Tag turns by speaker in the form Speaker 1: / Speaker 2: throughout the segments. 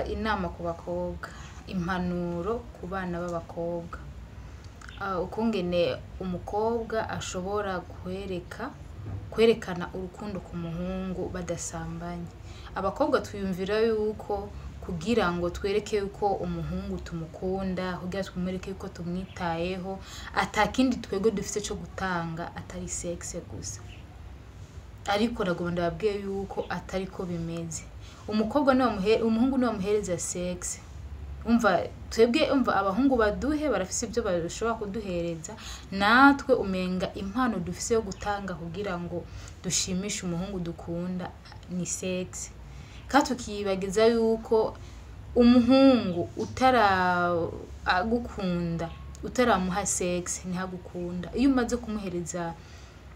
Speaker 1: Inama ku bakobwa, impanuro ku bana b'abakobwa, ukungene umukobwa ashobora kwerekana urukundo ku muhungu badasambanye. Abakobwa twiyumvira yuko kugira ngo twereke yuko umuhungu tumukunda, kugira tumwereke yuko tumwitayeho, ata kindi twebwe dufise co gutanga atari sexe gusa. Ariko nagomba ndababwiye yuko atariko bimeze. Umukobwa niwamuhe, umuhungu niwamuhereza sexe, umva twebwe, umva abahungu baduhe, barafise ivyo bashobora kuduhereza, natwe umenga impano dufise yo gutanga kugira ngo dushimishe umuhungu dukunda ni sexe. Kandi tukiyibagiza yuko umuhungu utara agukunda utaramuha sexe ntihagukunda. Iyo umaze kumuhereza,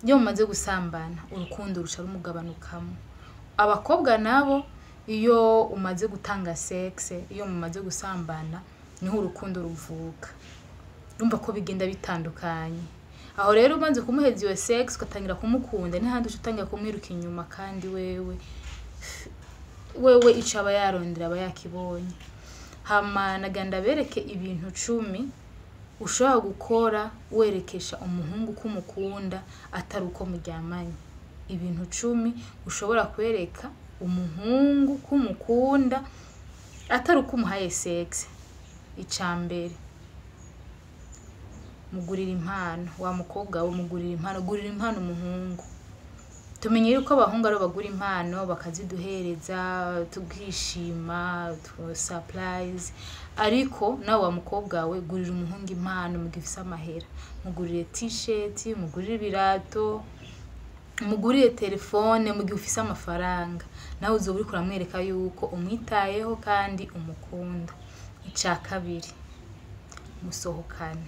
Speaker 1: iyo mumaze gusambana, urukundo ruca rumugabanukamo. Abakobwa nabo, iyo umaze gutanga sexe, iyo mumaze gusambana, niho urukundo ruvuka. Urumva ko bigenda bitandukanye. Aho rero umaze kumuhereza iyo sexe ugatangira kumukunda, nihandi uca utangira kumwiruka inyuma, kandi wewe ico aba yarondera aba yakibonye. Hama nagira ndabereke ibintu 10 ushobora gukora werekesha umuhungu ko umukunda atari uko muryamanye. Ibintu 10 ushobora kwereka umuhungu ko umukunda atari uko umuhaye sexe. Ica mbere, mugurira impano. Wa mukobwa we, mugurira impano, gurira impano umuhungu. Tumenye yuko abahungu aribo bagura impano bakaziduhereza tukishima, surprise. Ariko nawe wa mukobwa we, gurira umuhungu impano mu gihe ufise amahera. Mugurire t-shirt, mugurire ibirato, mugurire telefone mu gihe ufise amafaranga. Nawe uzoba uriko uramwereka yuko umwitayeho kandi umukunda. Ica kabiri, musohokane.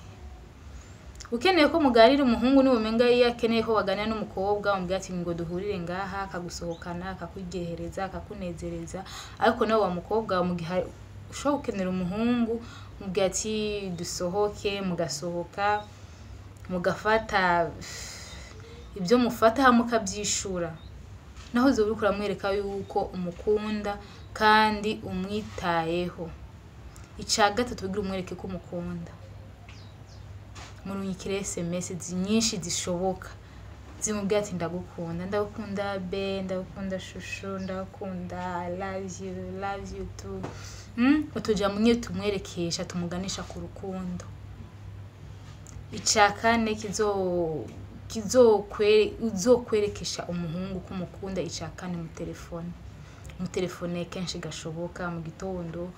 Speaker 1: Ukeneye ko muganira umuhungu, niwe umenga iyo akeneye ko baganira n'umukobwa, umubwira ati ngo duhurire ngaha, akagusohokana, akakuryohereza, akakunezereza. Ariko nawe wa mukobwa, mu gihe ushobora gukenera umuhungu, umubwira ati dusohoke, mugasohoka, mugafata ibyo mufata hamwe mukabyishura. Naho uzoba uriko uramwereka yuko umukunda kandi umwitayeho. Ica gatatu, kugira umwereke ko umukunda, murungikire SMS nyinshi zishoboka zimubwira ati ndagukunda, ndagukunda bae, ndagukunda chouchou, ndagukunda, I love you, love you too. Utujambo nyene tumwerekesha, tumuganisha ku rukundo. Ica kane kizokwe uzokwerekesha umuhungu ko umukunda, ica kane, mu telefone. Mutelefone kenshi gashoboka mu gitondo,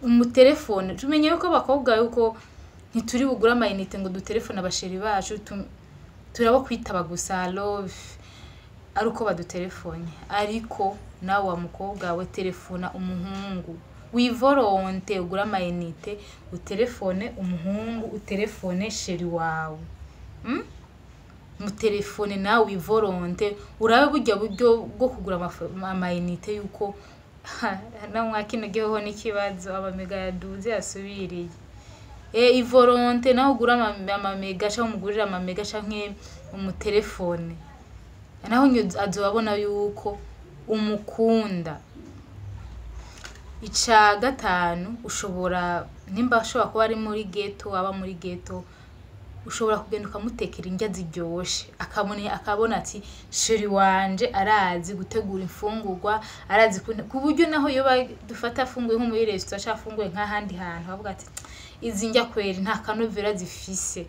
Speaker 1: umutelefone. Tumenye yuko abakobwa yuko ntituri bugure ama unités ngo dutelefone aba chéri bacu, turabo kwitaba gusa love ari uko badutelefone. Ariko nawe wa mukobwa we, telefona umuhungu, wivoronte, ugure ama unités, utelefone umuhungu, utelefone chéri wawe, Mutelefone nawe wivoronte, urabe burya buryo bwo kugura ama unités yuko na mwa kino gihe n'ikibazo ama méga yaduze yasubiriye. Ivoronte nawe ugura ama méga canke umugurire ama méga canke umutelefone, naho azoba abona yuko umukunda. Ica gatanu, ushobora, nimba ashobora kuba ari muri ghetto, aba muri ghetto, ushobora kugenda ukamutekera indya ziryoshe, akabona ati chéri wanje arazi gutegura imfungurwa, arazi ku buryo naho iyo dufata afunguye nko muri resitora canke afunguye nk'ahandi hantu, bavuga ati izi ndya kweri nta kanovera zifise.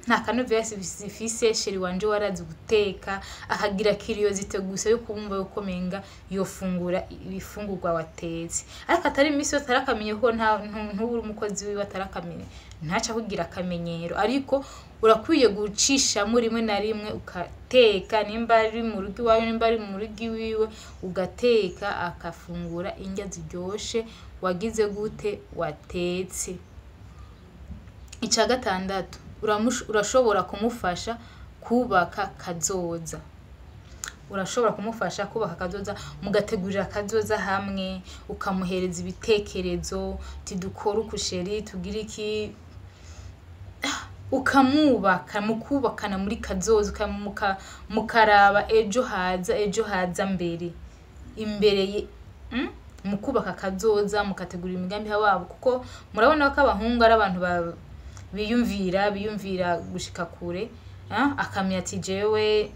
Speaker 1: Nta kanovera zifise, chéri wanje warazi guteka, akagira curiosité gusa yo kumva yuko menga yofungura ibifungurwa watetse. Ariko atari imisi yose, atarakamenya ko ntubura umukozi wiwe, atarakamenya, ntaca kugira akamenyero. Ariko urakwiye gucishamo rimwe na rimwe ugateka, nimba ari mu rugo iwawe, nimba ari mu rugo iwiwe, ugateka akafungura indya ziryoshe wagize gute, watetse. Ica gatandatu, urashobora kumufasha kubaka kazoza. Urashobora kumufasha kubaka kazoza, mugategurira kazoza hamwe, ukamuhereza ibitekerezo ti dukore uku chéri, tugire iki, ukamwubaka, mukubakana muri kazoza, mukaraba ejo haza, ejo haza mbere imbere. Mu kubaka kazoza, mukategura imigambi wabo, kuko murabona ko abahungu ari abantu biyumvira gushika kure, akamenya ati jewe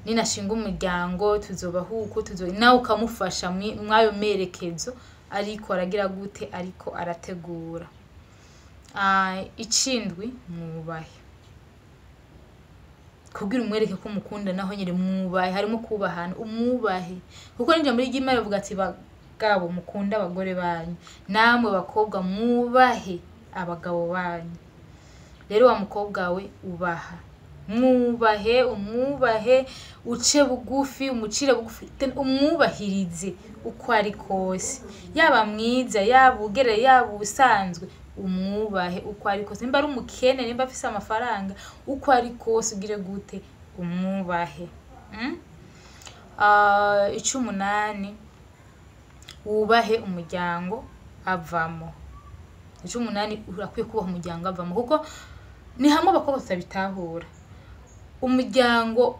Speaker 1: ninashinga umuryango tuzobaho uku, tuzo nawe ukamufasha mw'ayo merekezo ariko aragira gute, ariko arategura. Icindwi, mwubahe. Kugira umwereke ko umukunda, naho nyine mwubahe, harimo kubahana, umwubahe, kuko n'ijambo ry'Imana rivuga ati bagabo mukunda abagore banyu, namwe bakobwa mwubahe abagabo banyu. Rero wa mukobwa we, ubaha, mwubahe, umwubahe, uce bugufi, umucire bugufi, umwubahirize uko ari kose, yaba mwiza, yaba ugereye, yaba ubusanzwe, umwubahe uko ari kose. Nimba ari umukene, nimba afise amafaranga, uko ari kose ugire gute, umwubahe. Icumunani, wubahe umuryango avamo. Icumunani, urakwiye kubaha umuryango avamo, kuko ni hamwe abakobwa tutabitahura. Umuryango,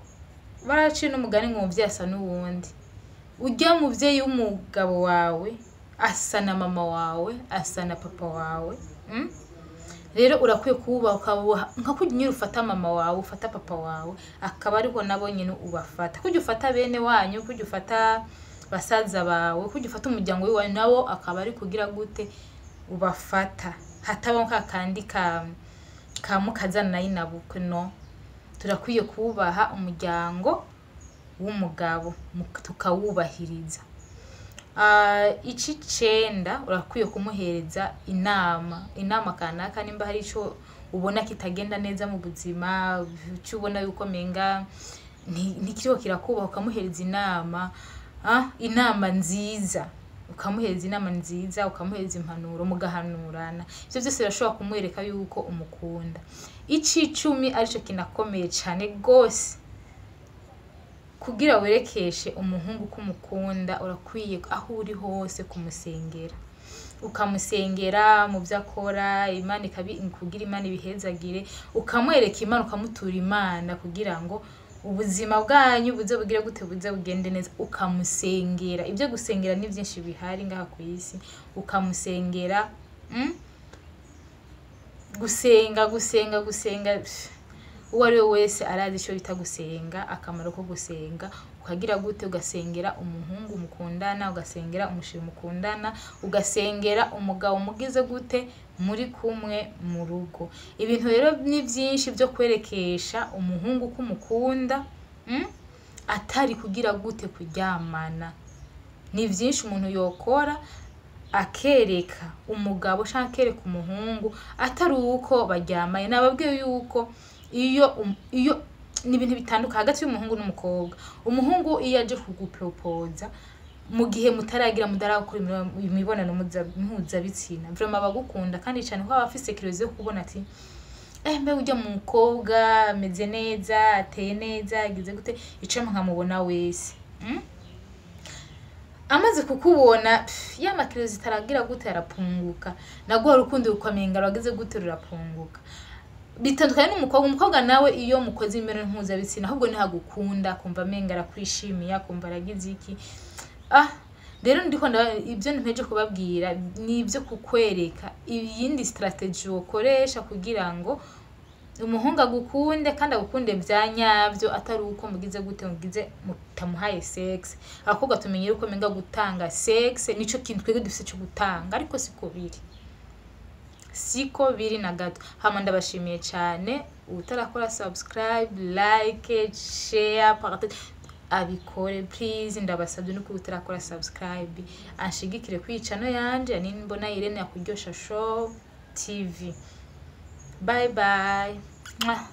Speaker 1: baraciye n'umugani ngo umuvyeyi asa n'uwundi. Urya muvyeyi w'umugabo wawe asa na mama wawe, asa na papa wawe. Rero urakwiye kuwubaha, ukabuha nka kurya nyine ufata mama wawe, ufata papa wawe, akaba ariho nabo nyine ubafata. Kurya ufata bene wanyu, kurya ufata basaza bawe, kurya ufata umuryango w'iwanyu, nabo akaba ari kugira gute, ubafata. Hatabaho ka kandi ka mukazana nayo inabukwe. No turakwiye kubaha umuryango w'umugabo, tukawubahiriza. Icicenda, urakwiye kumuhereza inama kanaka. Nimba hari ico ubona kitagenda neza mu buzima, ico ubona yuko menga ntikiriho kirakubaha, ukamuhereza inama, inama nziza, ukamuhereza inama nziza, ukamuhereza impanuro, mugahanurana. Ivyo vyose birashobora kumwereka yuko umukunda. Icicumi, arico kinakomeye cane gose, kugira werekeshe umuhungu ko umukunda, urakwiye aho uri hose kumusengera, ukamusengera mu byo akora, Imana ikabi kugira Imana ibihezagire, ukamwereka Imana, ukamutura Imana kugira ngo ubuzima bwanyu buze bugire gute, buze bugende neza. Ukamusengera. Ibyo gusengera ni byinshi bihari ngaha ku isi. Ukamusengera, Gusenga, gusenga, gusenga, pff, uwo ari we wese arazi icyo bita gusenga, akamaro ko gusenga. Ukagira gute, ugasengera umuhungu mukundana, ugasengera umushiri mukundana, ugasengera umugabo mugize gute, muri kumwe mu rugo. Ibintu rero ni byinshi byo kwerekesha umuhungu ko umukunda, Atari kugira gute, kuryamana. Ni byinshi umuntu yokora akereka umugabo canke akereka umuhungu atari uko baryamanye. Nababwiye yuko iyo ni ibintu bitandukanye hagati y'umuhungu n'umukobwa. Umuhungu iyo aje kugupropoza mu gihe mutaragira, mutarakora imibonano mpuzabitsina, vraiment abagukunda kandi cyane, kuko aba afise curiosité yo kubona ati mbe urya mukobwa ameze neza, ateye neza, agize gute, ico nkamubona wese, Amaze kukubona, pff, ya ma curiosité aragira gute, arapunguka. Naguha urukundo ukamenga rwagize gute, rurapunguka. Bitandukanye n'umukobwa. Umukobwa nawe iyo mukoze imibonano mpuzabitsina, ahubwo niho agukunda, akumva amenga arakwishimiye, akumva aragize iki. Rero ndiko ibyo nteje kubabwira ni ibyo kukwereka iyindi strategy wokoresha kugira ngo umuhungu agukunde, kandi agukunde bya nyabyo, atari uko mugize gute, mugize mutamuhaye sex. Abakobwa tumenyere uko menga gutanga sex nico kintu twebwe dufise cyo gutanga, ariko siko biri, siko biri na gato. Hama ndabashimiye cyane. Utarakora subscribe, like, share, partage, abikore please, ndabasabye. Nuko utarakora subscribe anshigikire kuri channel yanje Nimbona Irene ya Kuryosha Show TV. Bye bye. Mwah.